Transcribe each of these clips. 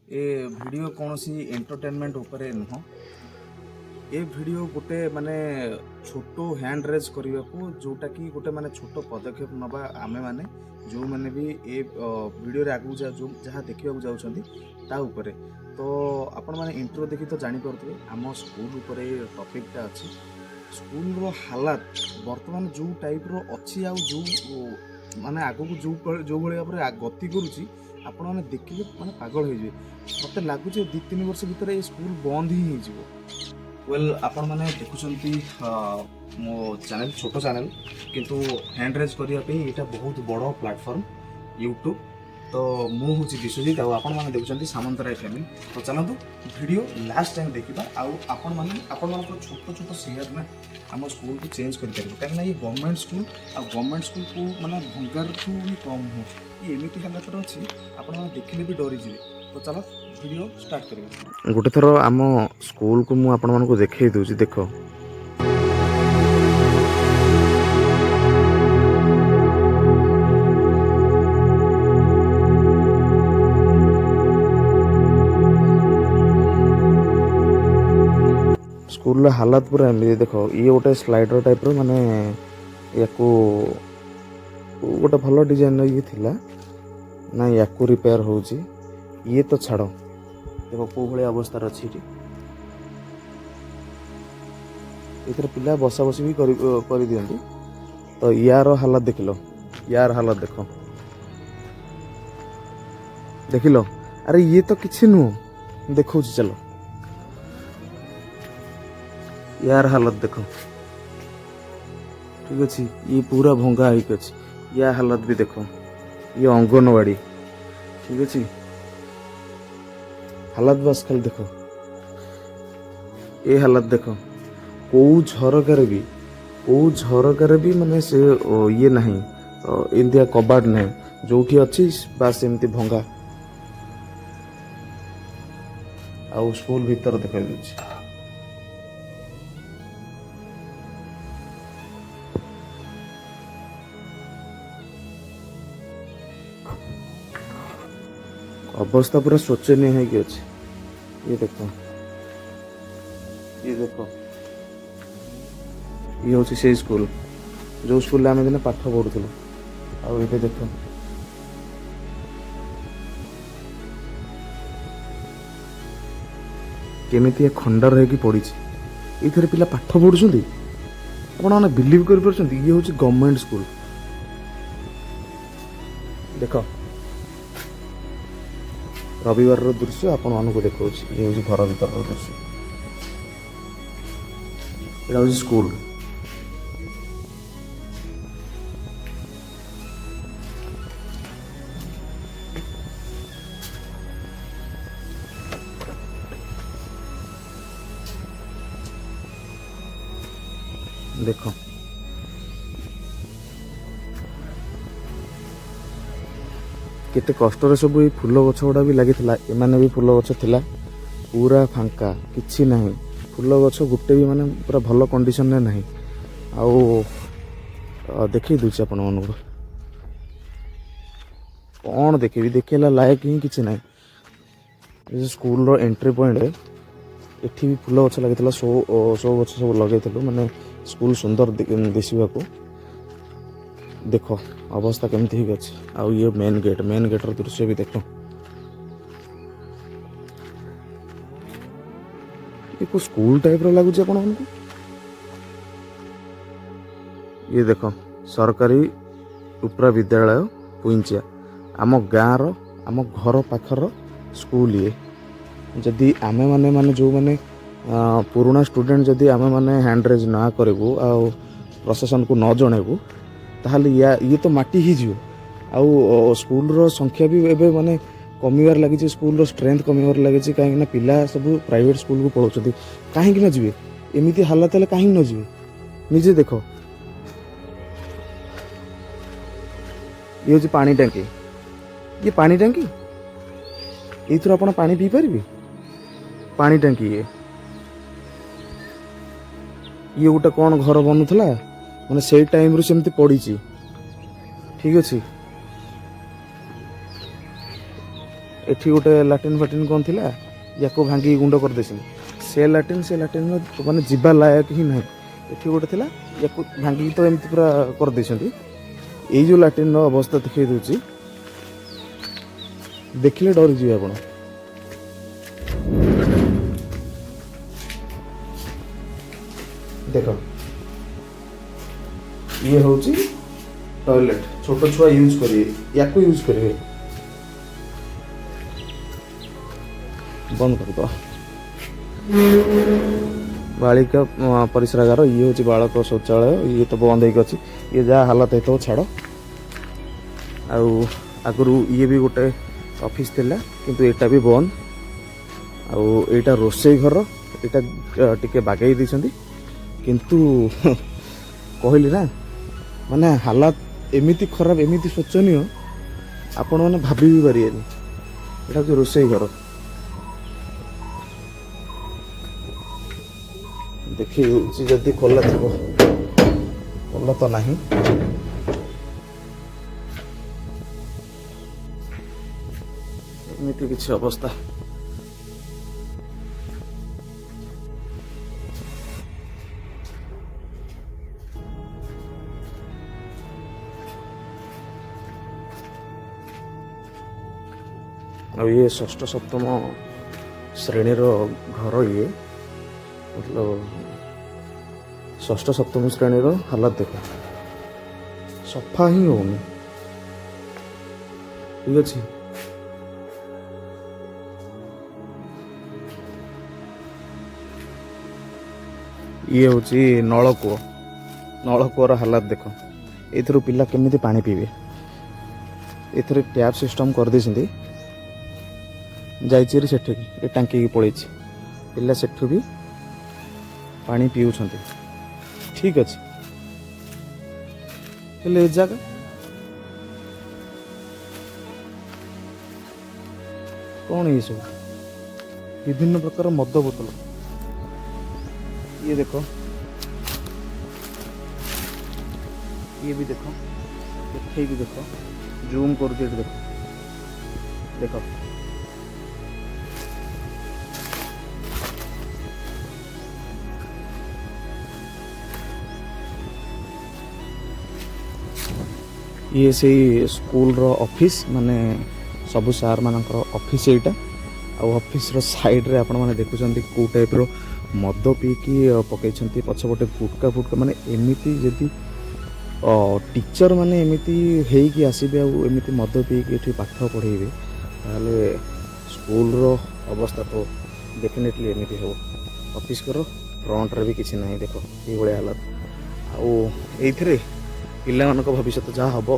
ଏ video କୌଣସି entertainment ଉପରେ ନୁହଁ। ଏ ଭିଡ଼ିଓ ଗୋଟେ ମାନେ ଛୋଟ ହ୍ୟାଣ୍ଡ ରେଜ୍ କରିବାକୁ, ଯେଉଁଟାକି ଗୋଟେ ମାନେ ଛୋଟ ପଦକ୍ଷେପ ନେବା ଆମେମାନେ, ଯେଉଁମାନେ ବି ଏ ଭିଡ଼ିଓରେ ଆଗକୁ ଯେଉଁ ଯାହା ଦେଖିବାକୁ ଯାଉଛନ୍ତି ତା ଉପରେ। ତ ଆପଣମାନେ ଇଣ୍ଟ୍ରୋ ଦେଖି ତ ଜାଣିପାରୁଥିବେ, ଆମ ସ୍କୁଲ ଉପରେ ଏ ଟପିକ୍ଟା ଅଛି। ସ୍କୁଲର ହାଲାତ ବର୍ତ୍ତମାନ ଯେଉଁ ଟାଇପ୍ର ଅଛି ଆଉ ଯେଉଁ ମାନେ ଆଗକୁ ଯେଉଁଭଳି ଭାବରେ ଗତି କରୁଛି, ଆପଣମାନେ ଦେଖିଲେ ମାନେ ପାଗଳ ହେଇଯିବେ। ମୋତେ ଲାଗୁଛି 2-3 ବର୍ଷ ଭିତରେ ଏ ସ୍କୁଲ ବନ୍ଦ ହିଁ ହେଇଯିବ। ୱେଲ୍, ଆପଣମାନେ ଦେଖୁଛନ୍ତି ମୋ ଚ୍ୟାନେଲ୍, ଛୋଟ ଚ୍ୟାନେଲ୍, କିନ୍ତୁ ହ୍ୟାଣ୍ଡ ରେଜ୍ କରିବା ପାଇଁ ଏଇଟା ବହୁତ ବଡ଼ ପ୍ଲାଟଫର୍ମ ୟୁଟ୍ୟୁବ୍। ତ ମୁଁ ହେଉଛି ବିଶ୍ୱଜିତ ଆଉ ଆପଣମାନେ ଦେଖୁଛନ୍ତି ସାମନ୍ତରାୟ ଫ୍ୟାମିଲି। ତ ଚାଲନ୍ତୁ ଭିଡ଼ିଓ ଲାଷ୍ଟ ଟାଇମ୍ ଦେଖିବା। ଆଉ ଆପଣମାନେ ଆପଣମାନଙ୍କର ଛୋଟ ଛୋଟ ସେୟାର ନା ଆମ ସ୍କୁଲକୁ ଚେଞ୍ଜ କରିପାରିବ, କାହିଁକିନା ଇଏ ଗଭର୍ଣ୍ଣମେଣ୍ଟ ସ୍କୁଲ ଆଉ ଗଭର୍ଣ୍ଣମେଣ୍ଟ ସ୍କୁଲକୁ ମାନେ ଭଙ୍ଗାରଠୁ ବି କମ୍ ନୁହଁ। ଇଏ ଏମିତି ହାଲତରେ ଅଛି, ଆପଣମାନେ ଦେଖିଲେ ବି ଡରିଯିବେ। ତ ଚାଲ ଭିଡ଼ିଓ ଷ୍ଟାର୍ଟ କରିବା। ଗୋଟେ ଥର ଆମ ସ୍କୁଲକୁ ମୁଁ ଆପଣମାନଙ୍କୁ ଦେଖେଇ ଦେଉଛି, ଦେଖ। ସ୍କୁଲର ହାଲତ ପୁରା ଏମିତି ଦେଖ। ଇଏ ଗୋଟେ ସ୍ଲାଇଡର ଟାଇପ୍ର, ମାନେ ୟାକୁ ଗୋଟେ ଭଲ ଡିଜାଇନର ଇଏ ଥିଲା ନା, ୟାକୁ ରିପେୟାର ହେଉଛି। ଇଏ ତ ଛାଡ଼, ଦେଖ କେଉଁ ଭଳିଆ ଅବସ୍ଥାରେ ଅଛି ଏଠି। ଏଥିରେ ପିଲା ବସା ବସି ବି କରିଦିଅନ୍ତି। ତ ୟାର ହାଲତ ଦେଖିଲ, ୟାର ହାଲତ ଦେଖ, ଦେଖିଲ। ଆରେ ଇଏ ତ କିଛି ନୁହଁ, ଦେଖଉଛି ଚାଲ। ୟାର ହାଲତ ଦେଖ, ଠିକ ଅଛି, ଇଏ ପୁରା ଭଙ୍ଗା ହେଇକି ଅଛି। ୟା ହାଲତ ବି ଦେଖ। ଇଏ ଅଙ୍ଗନବାଡ଼ି, ଠିକ ଅଛି, ହାଲତ ବାସ୍ ଖାଲି ଦେଖ। ଏ ହାଲତ ଦେଖ। କୋଉ ଝରକାରେ ବି ମାନେ ସେ ଇଏ ନାହିଁ, ଏମିତିଆ କବାଟ ନାହିଁ। ଯୋଉଠି ଅଛି ବାସ୍ ଏମିତି ଭଙ୍ଗା। ଆଉ ସ୍କୁଲ ଭିତର ଦେଖାଇ ଦଉଛି। ଅବସ୍ଥା ପୁରା ଶୋଚନୀୟ ହେଇକି ଅଛି। ଇଏ ଦେଖ, ଇଏ ଦେଖ, ଇଏ ହେଉଛି ସେଇ ସ୍କୁଲ, ଯୋଉ ସ୍କୁଲରେ ଆମେ ଦିନେ ପାଠ ପଢୁଥିଲୁ। ଆଉ ଏବେ ଦେଖ, କେମିତି ଏ ଖଣ୍ଡର ହେଇକି ପଡ଼ିଛି। ଏଇଥିରେ ପିଲା ପାଠ ପଢୁଛନ୍ତି, ଆପଣମାନେ ବିଲିଭ୍ କରିପାରୁଛନ୍ତି? ଇଏ ହେଉଛି ଗଭର୍ଣ୍ଣମେଣ୍ଟ ସ୍କୁଲ। ଦେଖ, ରବିବାରର ଦୃଶ୍ୟ ଆପଣମାନଙ୍କୁ ଦେଖାଉଛି। ଇଏ ହେଉଛି ଘର ଭିତରର ଦୃଶ୍ୟ, ଏଇଟା ହେଉଛି ସ୍କୁଲ। ଦେଖ, କେତେ କଷ୍ଟରେ ସବୁ ଏଇ ଫୁଲ ଗଛ ଗୁଡ଼ା ବି ଲାଗିଥିଲା। ଏମାନେ ବି ଫୁଲ ଗଛ ଥିଲା, ପୁରା ଫାଙ୍କା, କିଛି ନାହିଁ। ଫୁଲ ଗଛ ଗୋଟେ ବି ମାନେ ପୁରା ଭଲ କଣ୍ଡିସନରେ ନାହିଁ। ଆଉ ଦେଖେଇ ଦେଉଛି ଆପଣମାନଙ୍କୁ, କ'ଣ ଦେଖିବି, ଦେଖେଇଲା ଲାୟକ ହିଁ କିଛି ନାହିଁ। ଏ ସ୍କୁଲର ଏଣ୍ଟ୍ରି ପଏଣ୍ଟ, ଏଠି ବି ଫୁଲ ଗଛ ଲାଗିଥିଲା। ଶୋ ଶୋ ଗଛ ସବୁ ଲଗେଇଥିଲୁ, ମାନେ ସ୍କୁଲ ସୁନ୍ଦର ଦିଶିବାକୁ। ଦେଖ ଅବସ୍ଥା କେମିତି ହେଇକି ଅଛି। ଆଉ ଇଏ ମେନ୍ ଗେଟ୍, ମେନ୍ ଗେଟ୍ର ଦୃଶ୍ୟ ବି ଦେଖ। ଇଏ କୋଉ ସ୍କୁଲ ଟାଇପ୍ର ଲାଗୁଛି ଆପଣମାନଙ୍କୁ? ଇଏ ଦେଖ, ସରକାରୀ ଉପରା ବିଦ୍ୟାଳୟ ପୁଇଞ୍ଚିଆ, ଆମ ଗାଁର, ଆମ ଘର ପାଖର ସ୍କୁଲ ଇଏ। ଯଦି ଆମେମାନେ ମାନେ ଯେଉଁମାନେ ପୁରୁଣା ଷ୍ଟୁଡେଣ୍ଟ, ଯଦି ଆମେମାନେ ହ୍ୟାଣ୍ଡ ରେଜ୍ ନା କରିବୁ ଆଉ ପ୍ରଶାସନକୁ ନ ଜଣେଇବୁ, ତାହେଲେ ଇଏ ତ ମାଟି ହେଇଯିବ। ଆଉ ସ୍କୁଲର ସଂଖ୍ୟା ବି ଏବେ ମାନେ କମିବାରେ ଲାଗିଛି, ସ୍କୁଲର ଷ୍ଟ୍ରେନ୍ଥ କମିବାରେ ଲାଗିଛି, କାହିଁକିନା ପିଲା ସବୁ ପ୍ରାଇଭେଟ୍ ସ୍କୁଲକୁ ପଳାଉଛନ୍ତି। କାହିଁକି ନ ଯିବେ? ଏମିତି ହାଲତ ହେଲେ କାହିଁକି ନ ଯିବେ? ନିଜେ ଦେଖ। ଇଏ ହେଉଛି ପାଣି ଟାଙ୍କି। ଇଏ ପାଣି ଟାଙ୍କି, ଏଇଥିରୁ ଆପଣ ପାଣି ପିଇପାରିବେ? ପାଣି ଟାଙ୍କି ଇଏ। ଇଏ ଗୋଟେ କ'ଣ ଘର ବନୁଥିଲା, ମାନେ ସେଇ ଟାଇମ୍ରୁ ସେମିତି ପଡ଼ିଛି, ଠିକ ଅଛି। ଏଠି ଗୋଟେ ଲାଟ୍ରିନ୍ ଫାଟିନ୍ କ'ଣ ଥିଲା, ୟାକୁ ଭାଙ୍ଗିକି ଗୁଣ୍ଡ କରିଦେଇଛନ୍ତି। ସେ ଲାଟ୍ରିନ୍ ମାନେ ଯିବା ଲାୟକ ହିଁ ନାହିଁ। ଏଠି ଗୋଟେ ଥିଲା, ୟାକୁ ଭାଙ୍ଗିକି ତ ଏମିତି ପୁରା କରିଦେଇଛନ୍ତି। ଏଇ ଯେଉଁ ଲାଟ୍ରିନ୍ର ଅବସ୍ଥା ଦେଖେଇ ଦେଉଛି, ଦେଖିଲେ ଡରିଯିବେ ଆପଣ। ଦେଖ, ଇଏ ହେଉଛି ଟଏଲେଟ୍। ଛୋଟ ଛୁଆ ୟୁଜ୍ କରିବେ, ୟାକୁ ୟୁଜ୍ କରିବେ। ବନ୍ଦ କରିଦେବା। ବାଳିକା ପରିସ୍ରାଗାର। ଇଏ ହେଉଛି ବାଳକ ଶୌଚାଳୟ। ଇଏ ତ ବନ୍ଦ ହେଇକି ଅଛି। ଇଏ ଯାହା ହାଲତ ହେଇଥିବ ଛାଡ଼। ଆଉ ଆଗରୁ ଇଏ ବି ଗୋଟେ ଅଫିସ୍ ଥିଲା, କିନ୍ତୁ ଏଇଟା ବି ବନ୍ଦ। ଆଉ ଏଇଟା ରୋଷେଇ ଘର। ଏଇଟା ଟିକେ ବାଗେଇ ଦେଇଛନ୍ତି, କିନ୍ତୁ କହିଲି ନା, ମାନେ ହାଲାତ ଏମିତି ଖରାପ, ଏମିତି ଶୋଚନୀୟ, ଆପଣମାନେ ଭାବି ବି ପାରିବେନି। ଏଇଟା ହେଉଛି ରୋଷେଇ ଘର। ଦେଖି ହେଉଛି ଯଦି ଖୋଲା ଥିବ। ଖୋଲା ତ ନାହିଁ। ଏମିତି କିଛି ଅବସ୍ଥା। ଆଉ ଇଏ ଷଷ୍ଠ ସପ୍ତମ ଶ୍ରେଣୀର ଘର। ଇଏ ମତଲବ ଷଷ୍ଠ ସପ୍ତମ ଶ୍ରେଣୀର ହାଲତ ଦେଖ, ସଫା ହିଁ ହଉନି। ଠିକ ଅଛି। ଇଏ ହେଉଛି ନଳକୂଅ। ନଳକୂଅର ହାଲତ ଦେଖ। ଏଥିରୁ ପିଲା କେମିତି ପାଣି ପିଇବେ? ଏଥିରେ ଟ୍ୟାପ୍ ସିଷ୍ଟମ୍ କରିଦେଇଛନ୍ତି। ଯାଇଛି ହେରି ସେଠିକି, ଏ ଟାଙ୍କିକି ପଳେଇଛି। ପିଲା ସେଠୁ ବି ପାଣି ପିଉଛନ୍ତି। ଠିକ ଅଛି, ହେଲେ ଏ ଜାଗା କ'ଣ? ଇଏ ସବୁ ବିଭିନ୍ନ ପ୍ରକାର ମଦ ବୋତଲ। ଇଏ ଦେଖ, ଇଏ ବି ଦେଖ, ଏଠେଇ ବି ଦେଖ। ଜୁମ୍ କରୁଛି, ଏଠି ଦେଖ, ଦେଖ। ଇଏ ସେଇ ସ୍କୁଲର ଅଫିସ୍, ମାନେ ସବୁ ସାର୍ ମାନଙ୍କର ଅଫିସ୍ ଏଇଟା। ଆଉ ଅଫିସର ସାଇଡ଼ରେ ଆପଣମାନେ ଦେଖୁଛନ୍ତି କେଉଁ ଟାଇପ୍ର ମଦ ପିଇକି ପକେଇଛନ୍ତି। ପଛପଟେ ଗୁଟକା ଫୁଟକା। ମାନେ ଏମିତି ଯଦି ଟିଚର୍ ମାନେ ଏମିତି ହେଇକି ଆସିବେ ଆଉ ଏମିତି ମଦ ପିଇକି ଏଠି ପାଠ ପଢ଼େଇବେ, ତାହେଲେ ସ୍କୁଲର ଅବସ୍ଥା ତ ଡେଫିନେଟଲି ଏମିତି ହେବ। ଅଫିସ୍ ଘର ଫ୍ରଣ୍ଟରେ ବି କିଛି ନାହିଁ। ଦେଖ, ଏଇଭଳିଆ ହାଲତ। ଆଉ ଏଇଥିରେ ପିଲାମାନଙ୍କ ଭବିଷ୍ୟତ ଯାହା ହେବ।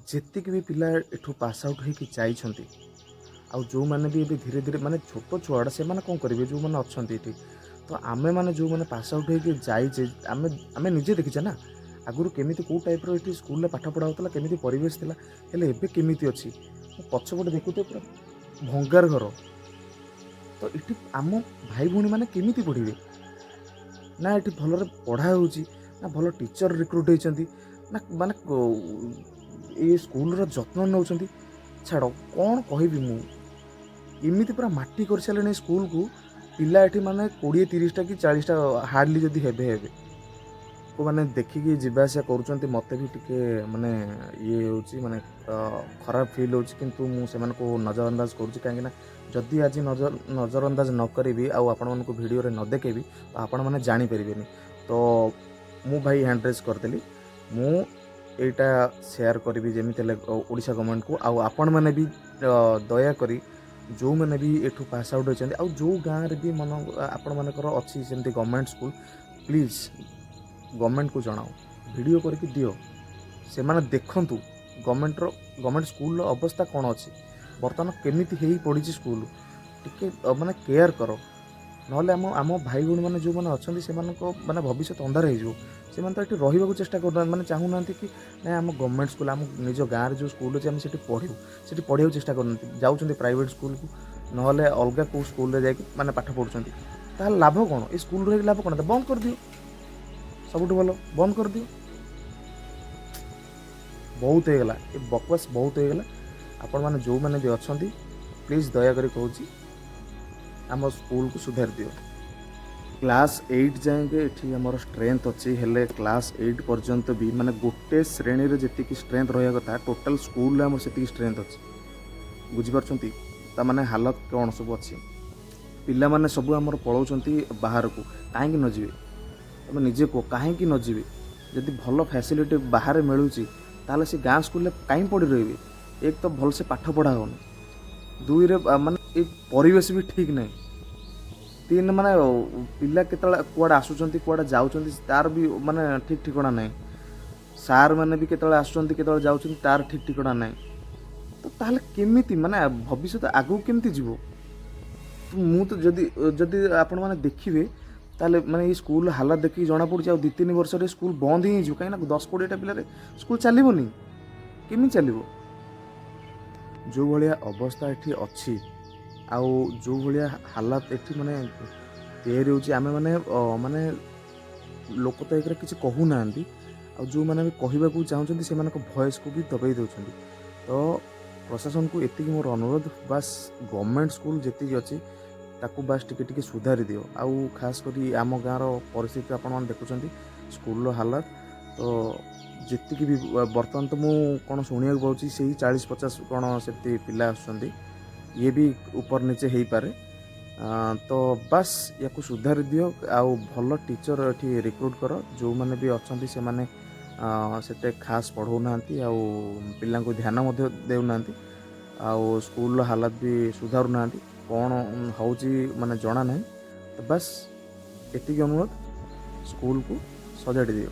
ଯେତିକି ବି ପିଲା ଏଠୁ ପାସ୍ ଆଉଟ୍ ହେଇକି ଯାଇଛନ୍ତି, ଆଉ ଯେଉଁମାନେ ବି ଏବେ ଧୀରେ ଧୀରେ, ମାନେ ଛୋଟ ଛୁଆଟା, ସେମାନେ କ'ଣ କରିବେ ଯେଉଁମାନେ ଅଛନ୍ତି ଏଠି? ତ ଆମେମାନେ ଯେଉଁମାନେ ପାସ୍ ଆଉଟ୍ ହେଇକି ଯାଇଛେ, ଆମେ ନିଜେ ଦେଖିଛେ ନା, ଆଗରୁ କେମିତି କେଉଁ ଟାଇପ୍ର ଏଠି ସ୍କୁଲରେ ପାଠ ପଢ଼ା ହେଉଥିଲା, କେମିତି ପରିବେଶ ଥିଲା, ହେଲେ ଏବେ କେମିତି ଅଛି। ମୁଁ ପଛପଟେ ଦେଖୁଥିବ, ପୁରା ଭଙ୍ଗାର ଘର। ତ ଏଠି ଆମ ଭାଇ ଭଉଣୀମାନେ କେମିତି ପଢ଼ିବେ? ନା ଏଠି ଭଲରେ ପଢ଼ା ହେଉଛି, ନା ଭଲ ଟିଚର୍ ରିକ୍ରୁଟ୍ ହେଇଛନ୍ତି, ନା ମାନେ ଏ ସ୍କୁଲର ଯତ୍ନ ନେଉଛନ୍ତି। ଛାଡ଼, କ'ଣ କହିବି ମୁଁ? ଏମିତି ପୁରା ମାଟି କରିସାରିଲେଣି ଏ ସ୍କୁଲକୁ। ପିଲା ଏଠି ମାନେ 20-30ଟା କି 40ଟା ହାର୍ଡ଼ଲି ଯଦି ହେବେ ହେବେ। ଲୋକମାନେ ଦେଖିକି ଯିବା ଆସିବା କରୁଛନ୍ତି। ମୋତେ ବି ଟିକେ ମାନେ ଇଏ ହେଉଛି, ମାନେ ଖରାପ ଫିଲ୍ ହେଉଛି, କିନ୍ତୁ ମୁଁ ସେମାନଙ୍କୁ ନଜରଅନ୍ଦାଜ କରୁଛି, କାହିଁକିନା ଯଦି ଆଜି ନଜରଅନ୍ଦାଜ ନ କରିବି ଆଉ ଆପଣମାନଙ୍କୁ ଭିଡ଼ିଓରେ ନ ଦେଖେଇବି, ତ ଆପଣମାନେ ଜାଣିପାରିବେନି। ତ ମୁଁ ଭାଇ ହ୍ୟାଣ୍ଡ ରେଜ୍ କରିଦେଲି। ମୁଁ ଏଇଟା ସେୟାର କରିବି ଯେମିତି ହେଲେ ଓଡ଼ିଶା ଗଭର୍ଣ୍ଣମେଣ୍ଟକୁ। ଆଉ ଆପଣମାନେ ବି ଦୟାକରି ଯେଉଁମାନେ ବି ଏଠୁ ପାସ୍ ଆଉଟ୍ ହୋଇଛନ୍ତି, ଆଉ ଯେଉଁ ଗାଁରେ ବି ମନ ଆପଣମାନଙ୍କର ଅଛି ସେମିତି ଗଭର୍ଣ୍ଣମେଣ୍ଟ ସ୍କୁଲ, ପ୍ଲିଜ୍ ଗଭର୍ଣ୍ଣମେଣ୍ଟକୁ ଜଣାଅ, ଭିଡ଼ିଓ କରିକି ଦିଅ। ସେମାନେ ଦେଖନ୍ତୁ ଗଭର୍ଣ୍ଣମେଣ୍ଟ ସ୍କୁଲର ଅବସ୍ଥା କ'ଣ ଅଛି ବର୍ତ୍ତମାନ, କେମିତି ହେଇ ପଡ଼ିଛି ସ୍କୁଲ। ଟିକେ ମାନେ କେୟାର କର, ନହେଲେ ଆମ ଭାଇ ଭଉଣୀମାନେ ଯେଉଁମାନେ ଅଛନ୍ତି, ସେମାନଙ୍କ ମାନେ ଭବିଷ୍ୟତ ଅନ୍ଧାର ହେଇଯିବ। ସେମାନେ ତ ଏଠି ରହିବାକୁ ଚେଷ୍ଟା କରୁନାହାନ୍ତି, ମାନେ ଚାହୁଁନାହାନ୍ତି କି ନାଇଁ, ଆମ ଗଭର୍ଣ୍ଣମେଣ୍ଟ ସ୍କୁଲ, ଆମ ନିଜ ଗାଁରେ ଯେଉଁ ସ୍କୁଲ ଅଛି, ଆମେ ସେଠି ପଢ଼ିବୁ। ସେଠି ପଢ଼ିବାକୁ ଚେଷ୍ଟା କରୁନାହାନ୍ତି। ଯାଉଛନ୍ତି ପ୍ରାଇଭେଟ୍ ସ୍କୁଲକୁ, ନହେଲେ ଅଲଗା କେଉଁ ସ୍କୁଲରେ ଯାଇକି ମାନେ ପାଠ ପଢ଼ୁଛନ୍ତି। ତାହେଲେ ଲାଭ କ'ଣ? ଏ ସ୍କୁଲ ରହିକି ଲାଭ କ'ଣ? ତ ବନ୍ଦ କରିଦିଅ, ସବୁଠୁ ଭଲ ବନ୍ଦ କରିଦିଅ। ବହୁତ ହେଇଗଲା ଏ ବକବାସ, ବହୁତ ହେଇଗଲା। ଆପଣମାନେ ଯେଉଁମାନେ ବି ଅଛନ୍ତି, ପ୍ଲିଜ୍ ଦୟାକରି କହୁଛି, ଆମ ସ୍କୁଲକୁ ସୁଧାରି ଦିଅ। କ୍ଲାସ୍ 8 ଯାଏଁକେ ଏଠି ଆମର ଷ୍ଟ୍ରେନ୍ଥ ଅଛି। ହେଲେ କ୍ଲାସ୍ 8 ପର୍ଯ୍ୟନ୍ତ ବି ମାନେ ଗୋଟେ ଶ୍ରେଣୀରେ ଯେତିକି ଷ୍ଟ୍ରେନ୍ଥ ରହିବା କଥା, ଟୋଟାଲ୍ ସ୍କୁଲରେ ଆମର ସେତିକି ଷ୍ଟ୍ରେନ୍ଥ ଅଛି। ବୁଝିପାରୁଛନ୍ତି ତାମାନେ ହାଲତ କ'ଣ ସବୁ ଅଛି? ପିଲାମାନେ ସବୁ ଆମର ପଳାଉଛନ୍ତି ବାହାରକୁ। କାହିଁକି ନ ଯିବେ? ତମେ ନିଜେ କୁହ, କାହିଁକି ନ ଯିବେ? ଯଦି ଭଲ ଫ୍ୟାସିଲିଟି ବାହାରେ ମିଳୁଛି, ତାହେଲେ ସେ ଗାଁ ସ୍କୁଲରେ କାହିଁ ପଡ଼ି ରହିବେ? ଏକ ତ ଭଲସେ ପାଠ ପଢ଼ା ହେଉନି, ଦୁଇରେ ମାନେ ଏ ପରିବେଶ ବି ଠିକ୍ ନାହିଁ, ତିନି ମାନେ ପିଲା କେତେବେଳେ କୁଆଡ଼େ ଆସୁଛନ୍ତି, କୁଆଡ଼େ ଯାଉଛନ୍ତି, ତାର ବି ମାନେ ଠିକ୍ ଠିକଣା ନାହିଁ। ସାର୍ ମାନେ ବି କେତେବେଳେ ଆସୁଛନ୍ତି, କେତେବେଳେ ଯାଉଛନ୍ତି, ତାର ଠିକ୍ ଠିକଣା ନାହିଁ। ତ ତାହେଲେ କେମିତି ମାନେ ଭବିଷ୍ୟତ ଆଗକୁ କେମିତି ଯିବ? ମୁଁ ତ ଯଦି ଯଦି ଆପଣମାନେ ଦେଖିବେ, ତାହେଲେ ମାନେ ଏଇ ସ୍କୁଲ ହାଲତ ଦେଖିକି ଜଣାପଡ଼ୁଛି, ଆଉ 2-3 ବର୍ଷରେ ସ୍କୁଲ ବନ୍ଦ ହିଁ ହେଇଯିବ। କାହିଁକିନା 10-20ଟା ପିଲାରେ ସ୍କୁଲ ଚାଲିବନି। କେମିତି ଚାଲିବ? ଯେଉଁ ଭଳିଆ ଅବସ୍ଥା ଏଠି ଅଛି ଆଉ ଯେଉଁ ଭଳିଆ ହାଲତ ଏଠି ମାନେ ତିଆରି ହେଉଛି, ଆମେ ମାନେ ମାନେ ଲୋକ ତ ଏକରେ କିଛି କହୁନାହାନ୍ତି, ଆଉ ଯେଉଁମାନେ ବି କହିବାକୁ ଚାହୁଁଛନ୍ତି, ସେମାନଙ୍କ ଭଏସ୍କୁ ବି ଦବେଇ ଦେଉଛନ୍ତି। ତ ପ୍ରଶାସନକୁ ଏତିକି ମୋର ଅନୁରୋଧ, ବାସ୍ ଗଭର୍ଣ୍ଣମେଣ୍ଟ ସ୍କୁଲ ଯେତିକି ଅଛି, ତାକୁ ବାସ୍ ଟିକେ ଟିକେ ସୁଧାରି ଦିଅ। ଆଉ ଖାସ୍ କରି ଆମ ଗାଁର ପରିସ୍ଥିତି ଆପଣମାନେ ଦେଖୁଛନ୍ତି, ସ୍କୁଲର ହାଲତ। ତ ଯେତିକି ବି ବର୍ତ୍ତମାନ ତ ମୁଁ କ'ଣ ଶୁଣିବାକୁ ପାଉଛି, ସେଇ 40-50 କ'ଣ ସେମିତି ପିଲା ଆସୁଛନ୍ତି। ଇଏ ବି ଉପର ନିଚେ ହେଇପାରେ। ତ ବାସ୍ ୟାକୁ ସୁଧାରି ଦିଅ ଆଉ ଭଲ ଟିଚର୍ ଏଠି ରିକ୍ରୁଟ୍ କର। ଯେଉଁମାନେ ବି ଅଛନ୍ତି, ସେମାନେ ସେତେ ଖାସ୍ ପଢ଼ଉନାହାନ୍ତି ଆଉ ପିଲାଙ୍କୁ ଧ୍ୟାନ ମଧ୍ୟ ଦେଉନାହାନ୍ତି ଆଉ ସ୍କୁଲର ହାଲତ ବି ସୁଧାରୁନାହାନ୍ତି। କ'ଣ ହେଉଛି ମାନେ ଜଣା ନାହିଁ। ତ ବାସ୍ ଏତିକି ଅନୁରୋଧ, ସ୍କୁଲକୁ ସଜାଡ଼ି ଦିଅ।